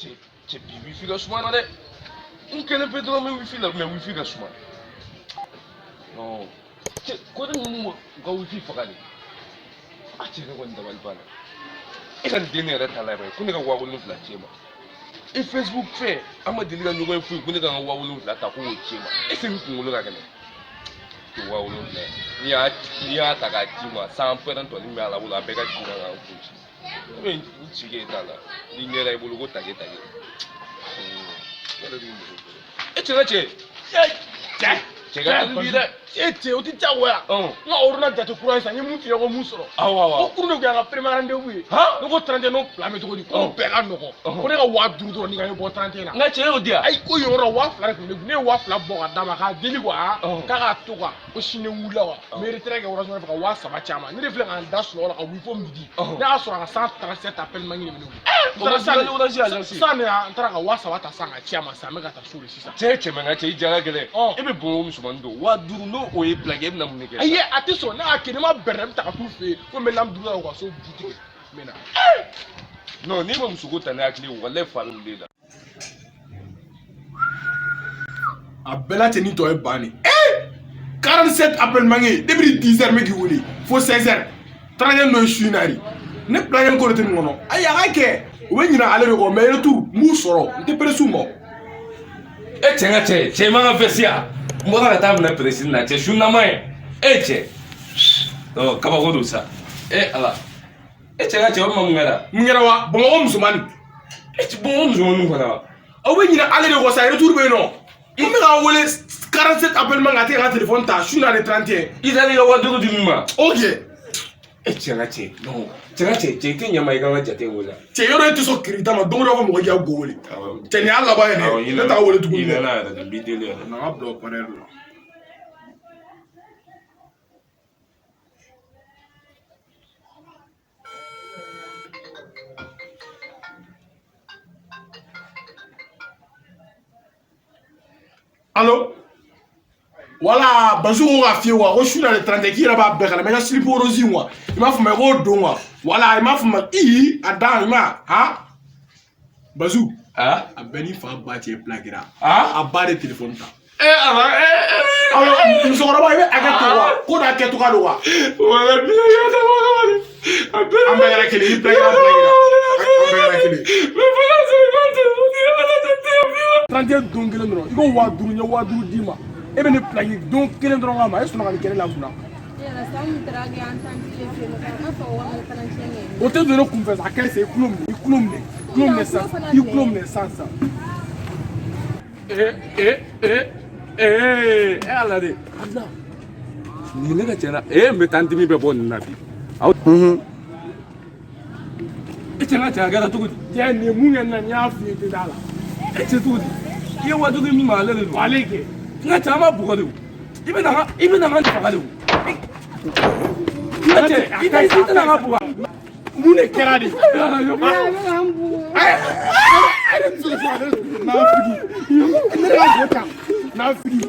Cɛ, cɛ, bi wifi ka suma dɛ. N kelen pe dɔrɔn bɛ wifi la, mais wifi ka suma. Non, cɛ, ko ne ninnu u ka wifi faga de. A cɛ, ne kɔni dabali banna. E ka nin den ne yɛrɛ ta la yɛrɛ, ko ne ka 7000 ci e ma. E Facebook fɛ, an ma deli ka ɲɔgɔn ye foyi, ko ne ka n ka 7000 ta ko k'o ci e ma. Est ce que n kunkolo ka kɛnɛ? Tɛ 7000 ye. N'i y'a ta k'a d'i ma, san pɛrɛn tɔli min b'a la bolo, a bɛɛ ka ci ma k'an kun ci. Ne bɛ n ci k'e ta la, ni ɲɛra i bolo ko take take. Ne yɛrɛ b'i muso furu. E cɛ ka cɛ. Cɛ. Cɛ ka teli bi dɛ. E cɛ, o tɛ diyagoya. Ɔn. N ka ordonnance jate kura ye sisan, n ye mun f'i ye ko mun sɔrɔ? Awɔ, awɔ. Ko kurun de kun y'an ka premier rendez-vous ye. Han? Ne ko 31 n'o plan bɛ cogo di? Ko Ɔn. bɛɛ ka nɔgɔn. Ɔhɔn. Ko ne ka 5000 dɔrɔn ni ka ne bɔ 31 na. N ka cɛ y'o di yan. Ayi, ko yen yɔrɔ 2000 de kun bɛ ne kun. Ne ye 2000 bɔ ka d'a ma k'a deli quoi. Ɔhɔn. K'a k'a to quoi. Ko sini ne wulila quoi. Ɔhɔn. N bɛ retrait kɛ Orange Money fɛ ka 3000 ci a ma. Ne de filɛ ka n da sunɔgɔ la ka wuli fo midi. Ɔhɔn. Ne y'a sɔrɔ a ka 137 appel manqué de bɛ ne bolo. N taara O sisan de- Orange agence. Sisan de n taara ka 3000 ta sisan ka ci a ma sisan, n bɛ ka taa so de sisan. Cɛ, cɛ, mɛ n ka cɛ, i ja ka gɛlɛn. Ɔn. E bɛ Bamakɔ musomanin dɔn, 5000 n'o o ye plaqué, e bɛna mun de kɛ? Ayi, a tɛ sɔn. Ne y'a kɛ, ne ma bɛrɛ, ne bɛ taa ka t'u fɛ yen ko n bɛ lamu duuru la u ka so bu tigɛ, n bɛ na. Non, n'i ma musoko ta ne hakili ye, walayi fa bɛ wuli la. A bɛɛ la cɛ ni tɔ ye ban de. Eh, 47 appel manqué depuis 10 heures, n bɛ k'i wele fo 16 heures. 31 n'o ye su in na de. Ne plaqué ko de tɛ nin kɔnɔ. Ayi, a ka kɛ u bɛ ɲinɛ ale de kɔ, mais retour n b'u sɔrɔ, n tɛ presse u ma. E cɛ, n ka cɛ, cɛ, i man ka veste yan. N bɔra ka taa minɛ pressing na, cɛ, sunnama ye. E cɛ, non, kabako don sa. E Ala. E cɛ, ka cɛ, o ma mun kɛra? Mun kɛra wa? Bamakɔ musomanin. E cɛ, Bamakɔ musomaninw fana wa? Aw bɛ ɲinɛ ale de kɔ sa, retour bɛ yen nɔ. N bɛ k'a wele 47 appel manqué, a tɛ ka téléphone ta su in na de 31. I taara i ka 5000 di min ma? Ok. E cɛ, ka cɛ, non, cɛ, ka cɛ, cɛ, i tɛ ɲɛ ma i ka n ka jate in wele. Cɛ, yɔrɔ e tɛ sɔn crédit ma, don o don a fɔ mɔgɔ k'i ka go wele. Awɔ. Cɛ, nin y'a laban ye dɛ, ne t'a wele tuguni I dɛ. nana yɛrɛ de, n b'i deli yɛrɛ. Na ka bila o pareur la. Allo? Voilà, Basu ko k'a f'i ye quoi, ko su na le 31, k'i yɛrɛ b'a bɛɛ kalama, i ka slip rose quoi. I m'a faamu, i k'o don quoi. Voilà, i m'a faamu, i a dan i ma han. Basu, Ah? a bɛɛ n'i fa ba cɛ plaquera. Ah? A ba de téléphone ta. E Ala, e e. Alors, musokɔrɔba, i bɛ hakɛ to quoi, ko n'a kɛcogoya don quoi. Wala bila ya ta wala. A bɛɛ An bɛɛ kɛra kelen, i plaquera, plaquera. An bɛɛ kɛra kelen. Mais voilà, c'est pas 31 don kelen dɔrɔn, i ko 5000, n ye 5000 d'i ma. E bɛ ne plaquer don kelen dɔrɔn kama, e sɔnna ka nin kɛ ne la mun na? Yala san min taara kɛ an tanti le fɛ yen nɔ, an fa ko k'an ka 31 kɛ. O tɛ don ne kun fɛ sa, a kɛ sisan, i kulo minɛ, i kulo minɛ, i kulo minɛ sisan, i kulo minɛ sisan sisan. Eh eh eh eh, e Ala de. Ala. Nin ne ka cɛ la. Eh, n bɛ taa n dimi bɛɛ bɔ nin na bi. Aw. E cɛ, ka cɛ, a kɛra cogo di? Cɛ, nin ye mun kɛ n na, n y'a f'i ye, i tɛ d'a la. E cɛ, cogo di? I ye 5000 min ma, ale de don. Ale kɛ. N ka cɛ, an b'a bugɔ de o. I bɛ na n ka faga de o. N ka cɛ, i tɛna n ka bugɔ. Mun de kɛra de? A bɛ k'an bugɔ. Nafigi. Ne ka go ta. Nafigi.